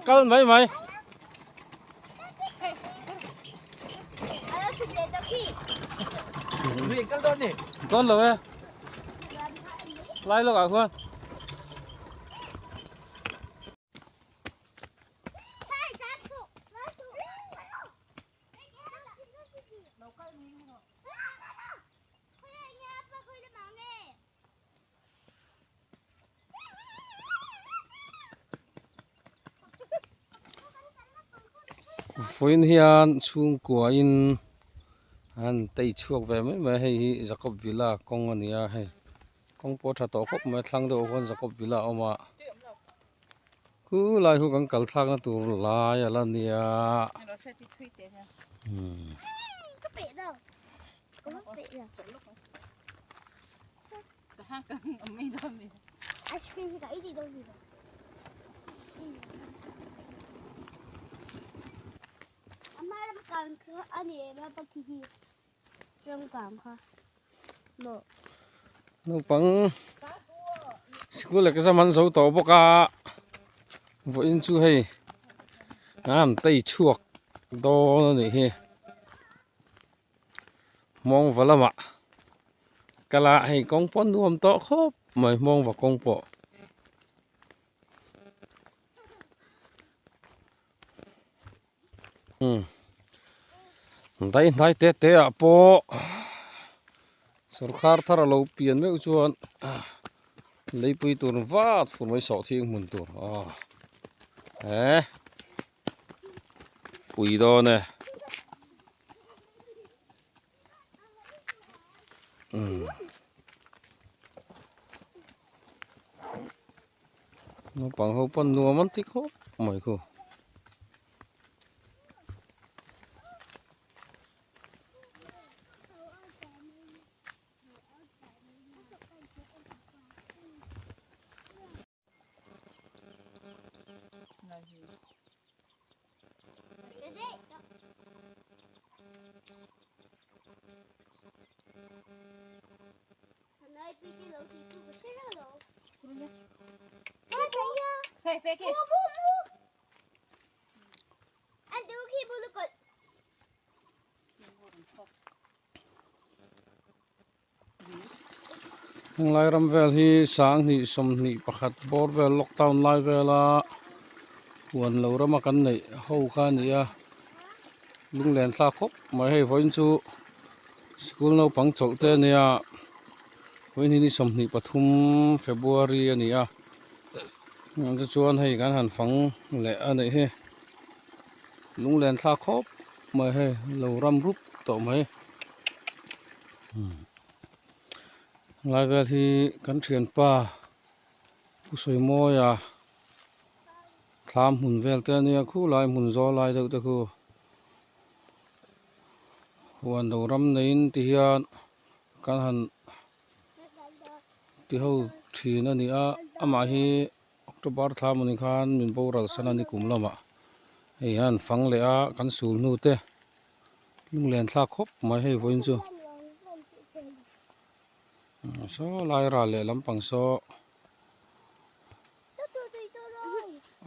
Kal mai mai. Dawn lo e. Lai lawkah khuan. Vawiin hian chhungkuain an tei chhuak ve mai mai a hei hi Jacob Villa kawng a ni a hei kawng pawh a tha tawh khawp mai a thlang deuh ah khuan Jacob Villa a awm a khu lai khu kan kal thlakna tur lai a la nia umm. Naupang sikul exam an zo tawh bawk a vawiin chu hei an tei chhuak dawn a nih hi. Hmawngva lamah kal a hei kawng pawh nuam tawh khawp mai hmawngva kawng pawh. Umm dai hnai te te ah pawh sawrkar thar a lo pian meuh chuan leipui tur vat fur mai sawh thing hmun tur aw eh. Pui dawn e. Umm. Naupang ho pawn nuam an ti khawp mai khu. Henglai ram vel hi sanghnih sawmhnih pakhat bawr vel lockdown lai vela huan lo rama kan neih ho kha a ni a lunglen thlak khawp mai hei vawiin chu sikul naupang chawlh te a nia vawiin hi ni 23 February a ni a tichuan hei kan han fang leh a nih hi lunglen thlak khawp mai hei lo ram rup tawh mai. Lai vel hi kan thianpa Pu Sawimawia thlam hmun vel te ania khu lai hmun zawl lai deuh te khu huan lo ram neiin ti hian kan han ti ho thin a ni a amah hi October thla mawni khan min boral san a ni kum lamah hei hian fang leh a kan sul hnu te. Lunglen thlak khawp mai hei vawiin chu saw lai ral leh lampang saw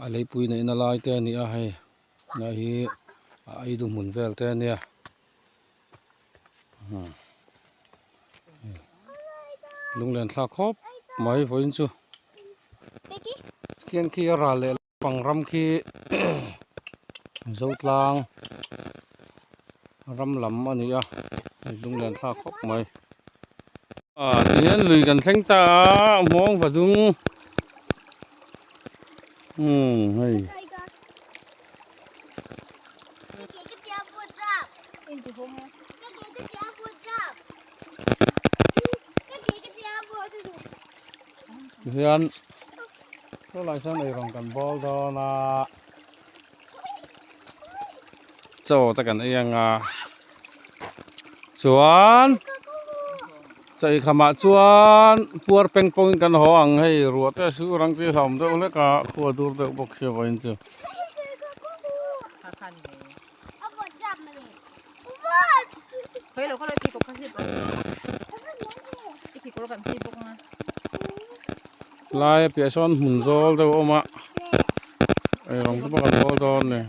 a leipui neihna lai te a ni a hei lai hi a ei duh hmun vel te a nia lunglen thlak khawp mai vawiin chu khian khi a ral leh. Pang ram khi Zotlang ram lam a ni a hei lunglen thlak khawp mai ah tihian lui kan thleng ta a hmawng va dung umm hei. Tihian Saw lai sawn eirawng kan bawl dawn a. Chaw te kan ei anga chuan chaw ei khamah chuan puar peng pawngin kan haw ang hei ruah te a sur ang chi hlauhawm deuh hlek a khua dur deuh bawk sia vawiin chu. Lai a piah sawn hmun zawl deuh a awm a eirawng te pawh kan bawl dawn a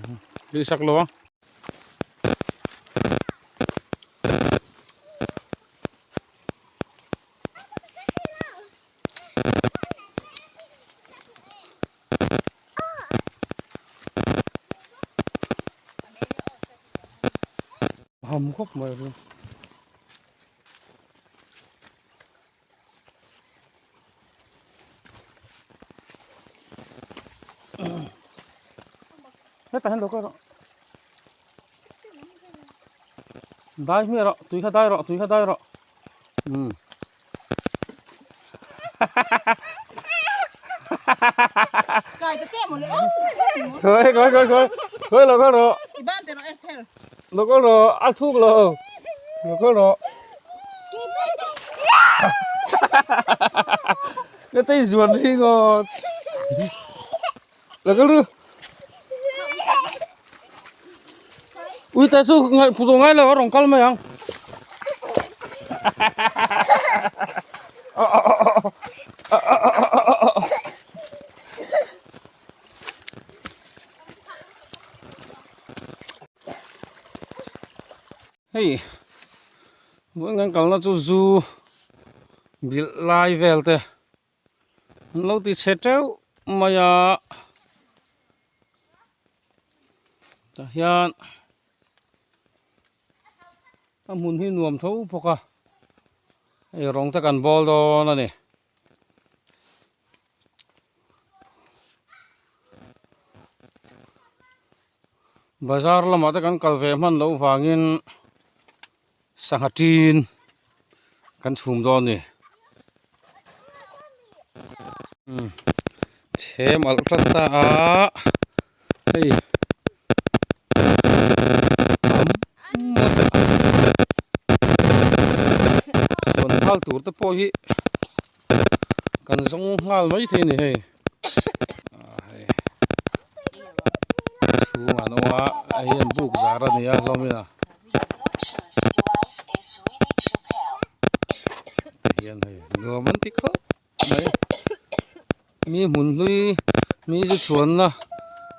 ni tihsak lo ang. Ham khawp mai ri. Hetah hian lo kal rawh. Dai hmiah rawh tui kha dai rawh tui kha dai rawh. Umm. Khawi khawi khawi khawi khawi lo kal rawh. Lo kal rawh a thuk lo lo kal rawh. Ka tei zuan ringawt. Lo kal ru. Ui te chu ngaih phu tawh ngai lo a rawn kal mai ang. Hei vawiin kan kalna chu zu bilh lai vel te an lo ti chhe teuh mai a tah hian a hmun hi nuam tho bawk a hei rawng te kan bawl dawn a ni. Bazar lamah te kan kal ve hman loh vangin sangha tin kan chhum dawn a ni. Umm chhem alh tan ta a hei chuan nghal tur te pawh hi kan zawng nghal mai thei a ni hei ah hei chhungah an awm a hei hian buk zar a ni a hlawm in a tihian hei nuam an ti khawp mai mi hmun hlui mi zu chhuanna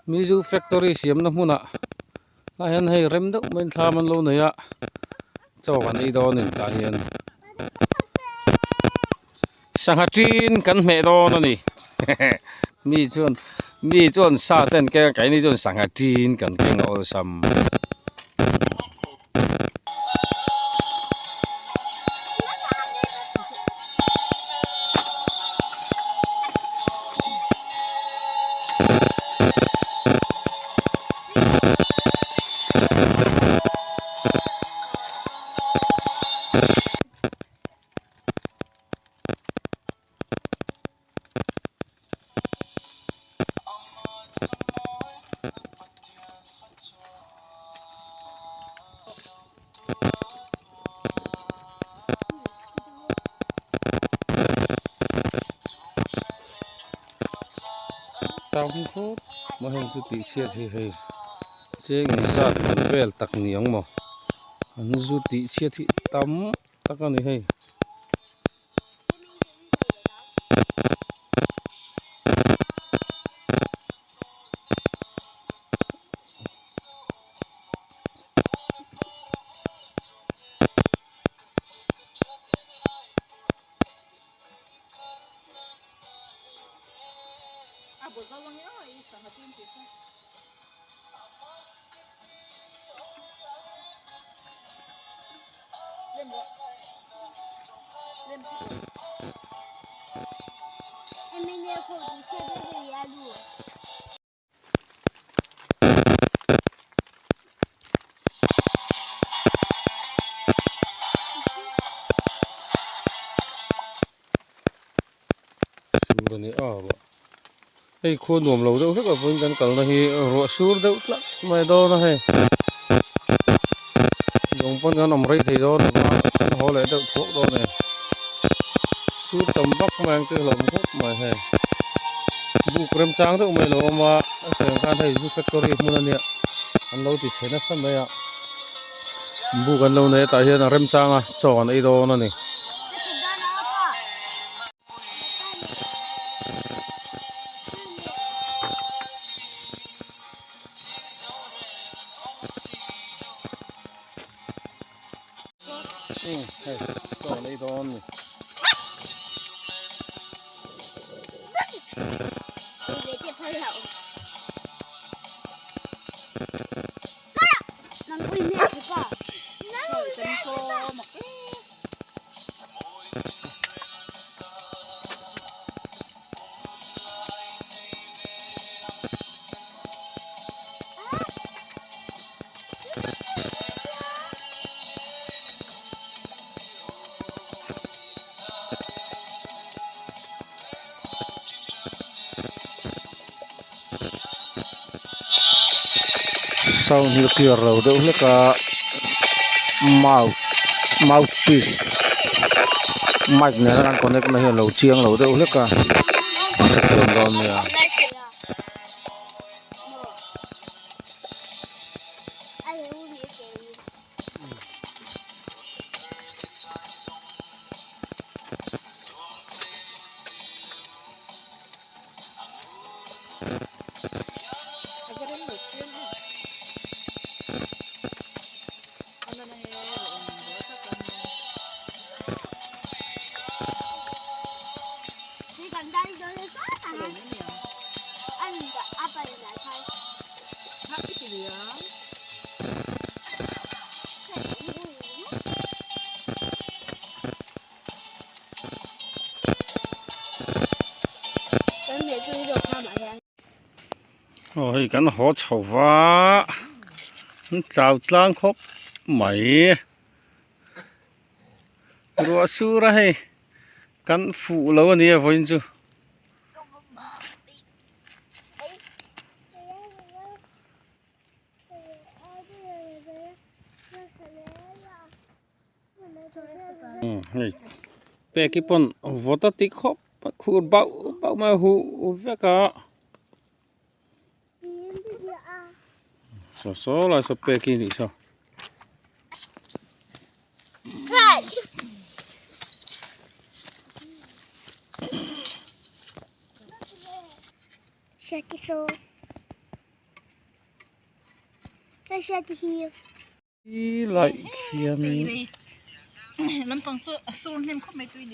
mi zu factory siamna hmunah tah hian hei rem deuh maiin thlam an lo nei a chaw kan ei dawn a ni tah hian sangha tin kan hmeh dawn a ni mi chuan mi chuan sa te an keng a keini chuan sangha tin kan keng a awlsam. Maw heng chu tih chhiat hi hei cheng engzat man vel tak ni ang maw an zu tih chhiat hi tam tak a ni hei. Sur a ni a ruah hei khua nuam lo deuh hlek a vawiin kan kalna hi ruah sur deuh tlat mai dawn a hei. Lung pawn kan awm rei thei dawn lo va kan haw leh deuh thuak dawn e. Sur tam vak mai ang tih hlauhawm khawp mai hei. Buk remchang deuh mai a lo awm a, a sawi ang khan hei zu factory hmun a nia an lo ti chhe nasa mai a. Buk an lo nei a tah hian a remchang a chaw an ei dawn a ni. Umm hei chaw an ei dawn a ni. Sound hi a clear lo deuh hlek a mouth mouthpiece mic nena kan connect na hi a lo chiang lo deuh hlek a a hrethiam dawn nia. Aw hei kan haw chho va an chau tlang khawp mai ruah sur a hei kan fuh lo a nia vawiin chu. Hei peki pawn vawt a ti khawp a khur bauh bauh mai a huh vek a saw saw lai saw peki nih saw. Ti lai khian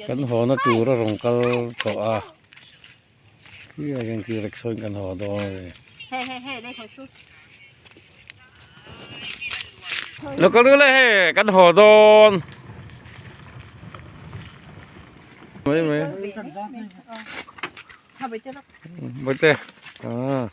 kan haw na tur a rawn kal tawh a khi ah hian khi rickshaw in kan haw dawn a ni. Lo kal ru le hei kan haw dawn mai mai. Bawihte ah.